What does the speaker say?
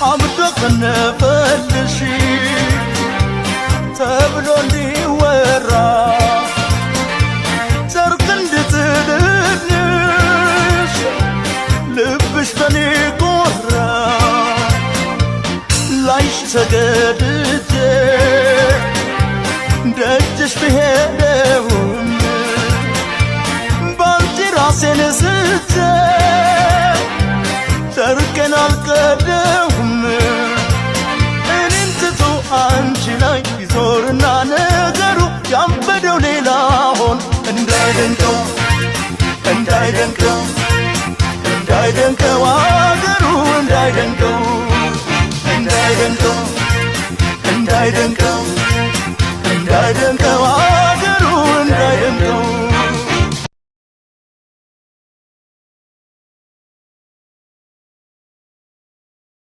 አብዶ ከነፈልሽ ተብሎ እንዲወራ ጨርቅ እንድጥልልሽ ልብሽ በኔ ጎራ ላይሽ ተገድጄ ደጅሽ ብሄደውም ባንቺ ራሴን ስቼ ጨርቄን አልቀደውም። እኔን ትቶ አንቺ ላይ ይዞርና ነገሩ ያበደው ሌላ ሆን እንዳይደንቀው፣ እንዳይደንቀው፣ እንዳይደንቀው አገሩ እንዳይደንቀው፣ እንዳይደንቀው፣ እንዳይደንቀው፣ እንዳይደንቀው።